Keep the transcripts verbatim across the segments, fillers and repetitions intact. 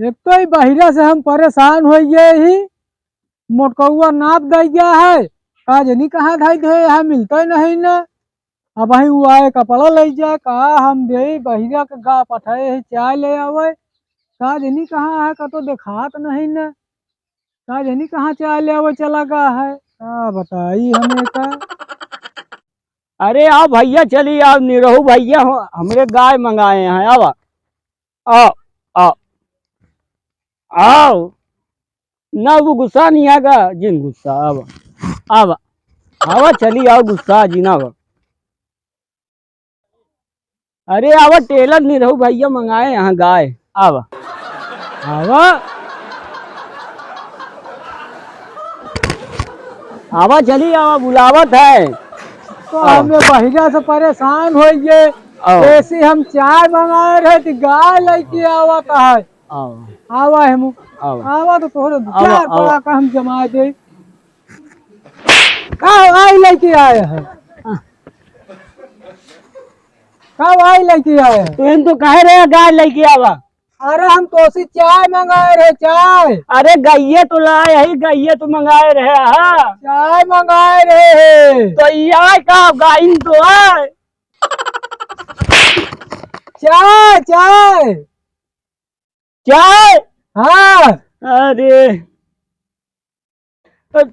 एक तो ई बहिरा से हम परेशान होइ गए ही, मोटकउआ नाप दइ गया है, का जनी कहाँ धइ दे है, मिलते नहीं ना। अबहीं उ आए कपड़ा लइ जाए, का हम देई, बहिरा के गा पठाए है, चाय ले आवे, का जनी कहाँ है, का तो देखात नहीं ना, का जनी कहाँ चाय ले आवे चला गा है, का बताई हमें का। अरे आओ भइया, चली आओ, निरहू भइया, हो, हमरे गाय मंगाए हैं, आवा, आओ, आओ, आओ। ना वो गुस्सा नहीं आगा, जिन गुस्सा, आवा, आवा, आवा, चली आओ, गुस्सा जिन, आवा। अरे आवा, टेलर निरहू भइया मंगाए यहाँ गाय, आवा, आवा, आवा, चली आवा, बुलावत है। तो आवा। हमें बहिरा से परेशान होइ गए, आओ। ऐसे हम चाय मंगाए रहे तो गाय लइके आवत है। आवा। आवा है मु-, आवा। आवा तो तोहरे दो आवा, चार आवा। पड़ा का हम जमा दे। का आई लइके आए हैं? हाँ। का आई लइके आए हैं? तू इन तो कहे रहे गाय लइके आवा। अरे हम तोसी चाय मंगाए रहे, चाय। अरे गइये तो लाए है, गइये तो मंगाए रहे, हाँ। चाय मंगाए रहे है। तो ये आय का गाइन तो आय। चाय, चाय। चाय? हाँ। अरे, तो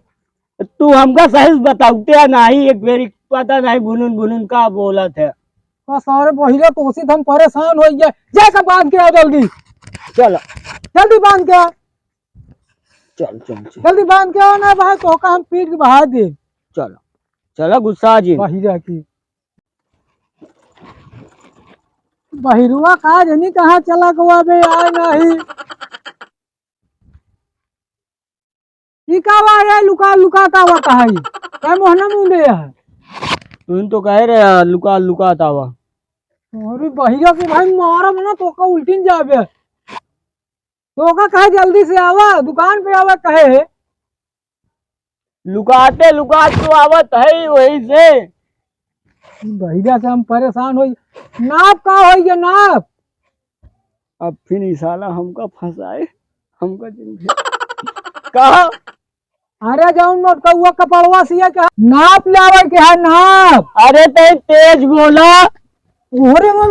तू हमका सही से बताउते है नाही, एक बेरी पता नाही भुनुन भुनुन का बोलत है। का सारे बहिरा तोसी हम परेशान होइ गए। जा सब बांध के आ जल्दी। चल। जल्दी बांध के आ। चल, चल, चल। जल्दी बांध के आ ना भाई, तोहका हम पीट के बहा दे। चल। चल गुस्सा जी। बहिरा की। बहिरुआ का जनी कहाँ चला गवा बे, आए नाही। ई का बा रे, लुका लुका का बा कहाँ ई? का मोहना मुंडे है? तुम तो कहे रहे लुका लुका तावा। अरे बहिरा के भाई मारा मना तो का उल्टिन जाबे। तो का कहे जल्दी से आवा, दुकान पे आवा कहे है। लुकाते लुकाते तो आवत है वही से। बहिरा से हम परेशान होई। नाप का होई ये नाप? अब फिर ई साला हमका फंसाए, हमका जिन भेद। कहा? अरे जौन मोटकउआ कपड़वा सिए के नाप लावे के है नाप। अरे तै तेज बोला। ओरे वो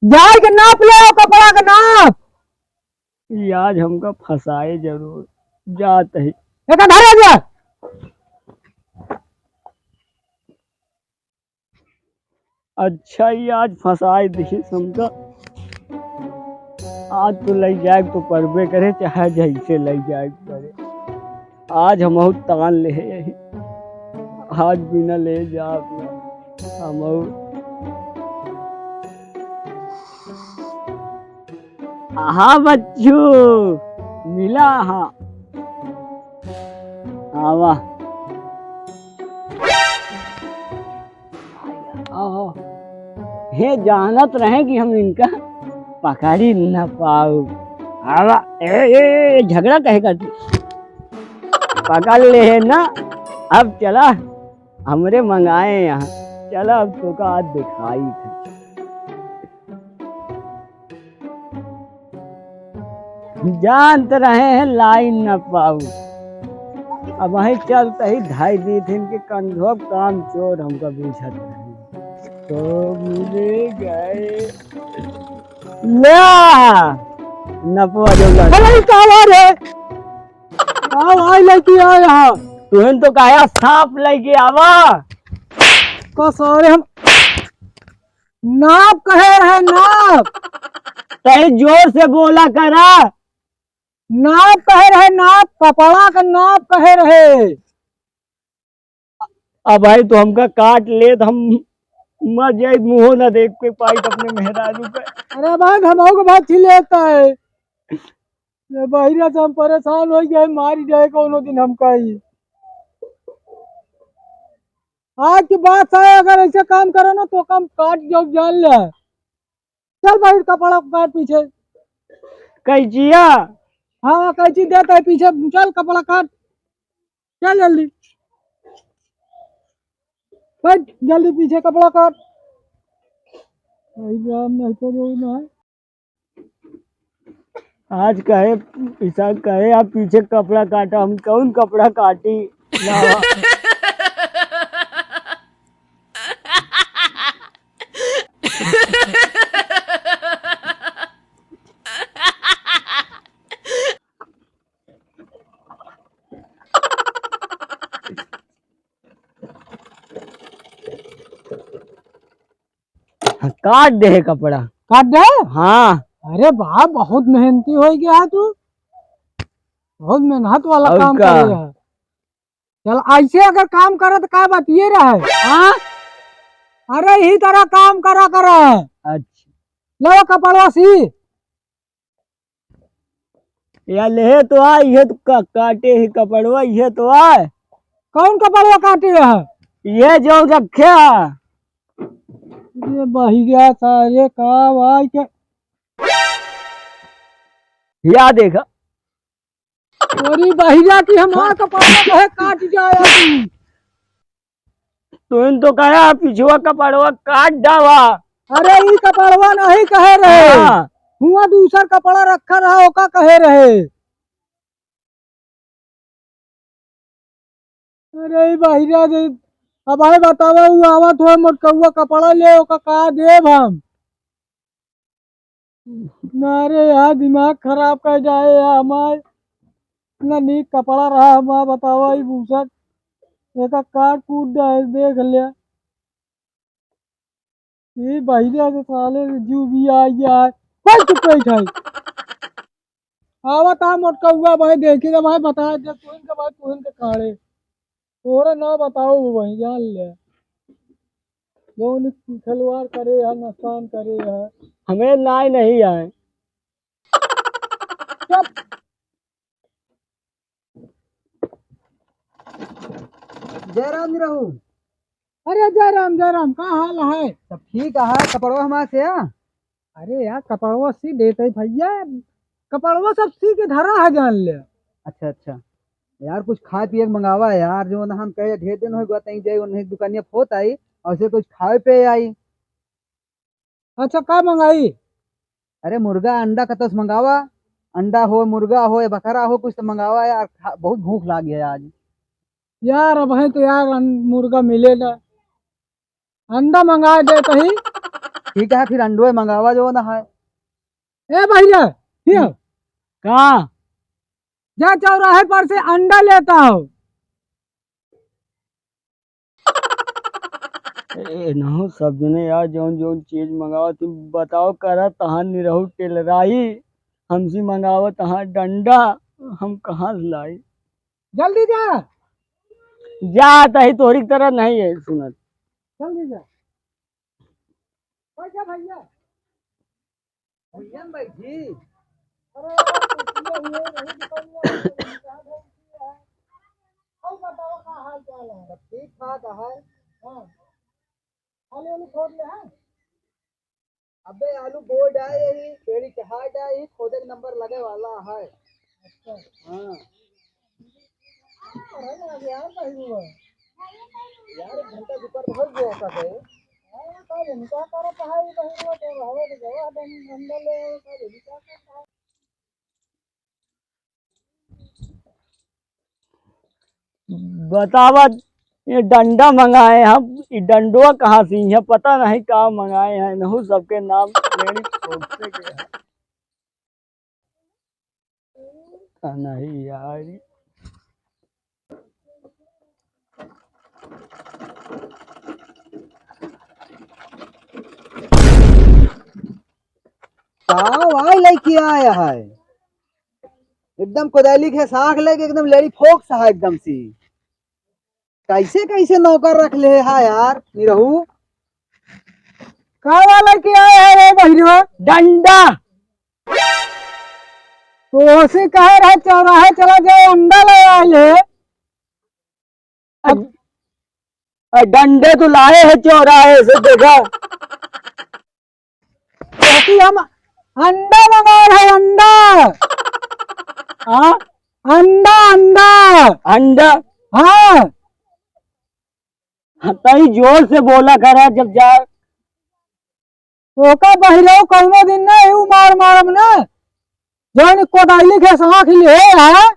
जाए के नाप ले आओ, कपड़ा के नाप। ई आज हमका फंसाए जरूर, जात ही। एका धरे जा। अच्छा, ई आज फंसाए दिहिस हमका। आज तो लइ जाए तो परबे करे, चाहे जैसे लइ जाए परे। आज हमहू तान ले यही, आज बिना ले जा अपना हमहू। हाँ बच्चू, मिला हाँ। आवा। आवा। हे जानत रहे कि हम इनका पकड़ी न पाऊ। आवा। ए, ए, ए, झगड़ा कहे करती? पकड़ ले है ना। अब चला, हमरे मंगाए यहाँ। चला, अब तोका आज दिखाई थे। जानत रहे हैं लाइन न पाऊ, अबहीं चलत ही धाई दी थे इनके कंधो काम चोर हमका बूझत रहे। तो मिले गए। ला, नपवा जो लगा। अरे, का हुआ रे? का भाई लइके आया है? तुहन तो कहा सांप लइके आवा। का सारे हम नाप कहे रहे, नाप। तही जोर से बोला करा। नाप कहे रहे, नाप, कपड़ा का नाप कहे रहे। अब भाई तो हमका काट ले तो हम मर जाए, मुंहो ना देख के पाई अपने मेहरारू पे। अरे भाई, हम के बात ही लेता है। ये बहिरा से हम परेशान होइ गए, मारी जाए कौनो दिन हमका ही। आज के बाद से अगर ऐसे काम करो ना तो काम काट जाओ, जान ले। चल भाई, कपड़ा काट पीछे। कैचिया? हाँ, कैची देता है पीछे। चल, कपड़ा काट। चल जल्दी। काट, जल्दी पीछे कपड़ा काट। भाई राम, नहीं तो जो ना है। आज कहे, ईसा कहे, "आप पीछे कपड़ा काटा", हम कौन कपड़ा काटी? ना। काट दे है कपड़ा। काट दे? हाँ। अरे वाह, बहुत मेहनती होइ गया है तू, बहुत मेहनत वाला और काम का? करे है। चल, ऐसे अगर काम करे तो का बात ये रहे? हाँ? अरे, यही तरह काम करा करे। अच्छा। लो कपड़वा सी। या ले तो आ, ये तो का-, काटे ही कपड़वा, ये तो आ। कौन कपड़वा काटे है? ये जो रखे है। ये बहिरा सारे का भाई के। या देखा। तोरी बहिरा की हमार कपड़वा कहे काट जाए तू। तुम तो कहा पिछुआ कपड़वा काट डावा। अरे, ई कपड़वा नहीं कहे रहे। हाँ। हुआ दूसर कपड़ा रखा रहा, ओका कहे रहे। अरे, ई बहिरा दे, अब आए बतावा, उ आवत हो मोटकौआ कपड़ा ले, ओका का देब हम? ना रे यार, दिमाग खराब कर जाए यार हमार। इतना नीक कपड़ा रहा हमार, बतावा, ई भूसट एका काट कूट डाल, देख ले। ई बहिरा के साले के जीव भी आ गया है। कोई चुप नहीं खाई। आवत आ मोटकौआ भाई, देखी ना भाई, बता दे, तुहिन के भाई, तुहिन के काढ़े। तोहरा ना बताओ भाई, जान ले। जौन खिलवाड़ करे है, नुकसान करे है। हमें नाई नहीं आए। चुप। जय राम जी रहू। अरे जय राम, जय राम, का हाल है? सब ठीक है, कपड़वा हमार से आ? अरे यार, कपड़वा सी देते भैया, कपड़वा सब सी के धरा है, जान ले। अच्छा, अच्छा। यार, कुछ खाए पिए के मंगावा यार, जो ना हम कहे ढेर दिन हो गया, तहीं जाई, उन्हें दुकानिया फोत आई, और से कुछ खाए पे आई। अच्छा, का मंगाई? अरे, मुर्गा, अंडा कतौ से मंगावा, अंडा हो, मुर्गा हो, या बकरा हो, कुछ तो मंगावा यार, खा-, बहुत भूख लागी है आज। यार, अब है तो यार, अन-, मुर्गा मिले ना, अंडा मंगा दे कहीं। ठीक है, फिर अंडो मंगावा जो ना है। ए भैया, हियो। हम्म। का? जा चौराहे पर से अंडा लेता हो। ए, नहु सब जने यार, जौन जौन चीज मंगावा, तुम बताओ, करा तहां निरहू टेलराई, हमसे मंगावा तहां डंडा, हम कहाँ से लाई? जल्दी जा। जा, तही तोहरी की तरह नहीं है सुनत। जल्दी जा। बैठा भैया। भैया बैठी। अरे यार, कुर्सियाँ हुए, वही दुकानिया हुए, वही कहाँ बैठी है? और बताओ, का हाल चाल है? सब ठीक ठाक है। हाँ। आलू, आलू खोद ले हैं? अबे आलू बोर्ड आए ही, पेड़ी चढ़ाए जाए ही, खोदे के नंबर लगे वाला है। अच्छा। हाँ। अरे ना यार, भाई हुआ। यार, एक घंटा के ऊपर बहुत गया था बे। हाँ, का जाने का करत है, ये भाई हुआ, तो हवा तो गवा, डं-, डंडा ले, का जाने का करत है। बतावा, ये डंडा मंगाए हम, ये डंडवा कहाँ से, ये पता नहीं का मंगाए हैं, नहु सबके नाम मेरी सोचते के हैं। का नहीं यार। का भाई लेके आया है? एकदम कोदाली के साग लेके एकदम लेडी फोक सा है एकदम सी। कैसे कैसे नौकर रख ले है यार निरहू? का वाला के आया है रे बहिरवा? डंडा। तो उसे कहे रहे चौराहे चला जाए, अंडा ले आए है। अब, अब डंडे तो लाए है चौराहे से, देखा। कहती हम अंडा मंगा रहे, अंडा। हाँ? अंडा, अंडा। अंडा? हाँ। हाँ, तई जोर से बोला करा जब जा। ओका बहिरऊ कौनो दिन ना, यू मार मारम ना। जौन कोदाली के साथ लिए है,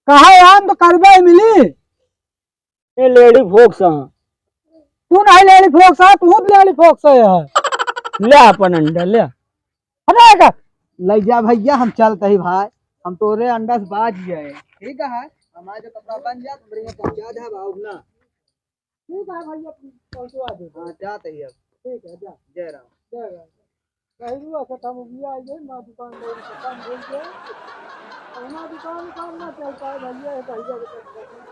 कहा आम तो करबे मिली। ए लेडी फोक्स हाँ। तू नहीं लेडी फोक्स है, तू लेडी फोक्स है यार। ले अपन अंडा ले। हटा का। ले जा भैया, हम चलते ही भाई, हम तोरे अंडा से बाज गए। ठीक है, हमारे जो कपड़ा बन जा, तुमरे यहाँ पहुँचा दे बाबू ना। ठीक है भैया, पहुँचवा दे। हाँ, जाते ही अब। ठीक है, जा। जय राम। जय राम। कहिलू ऐसा था, मुखिया आ गए, ना दुकान दौड़ी खत्म हो गया। और ना दुकान काम ना चल पाए भैया, ये भैया के चक्कर में।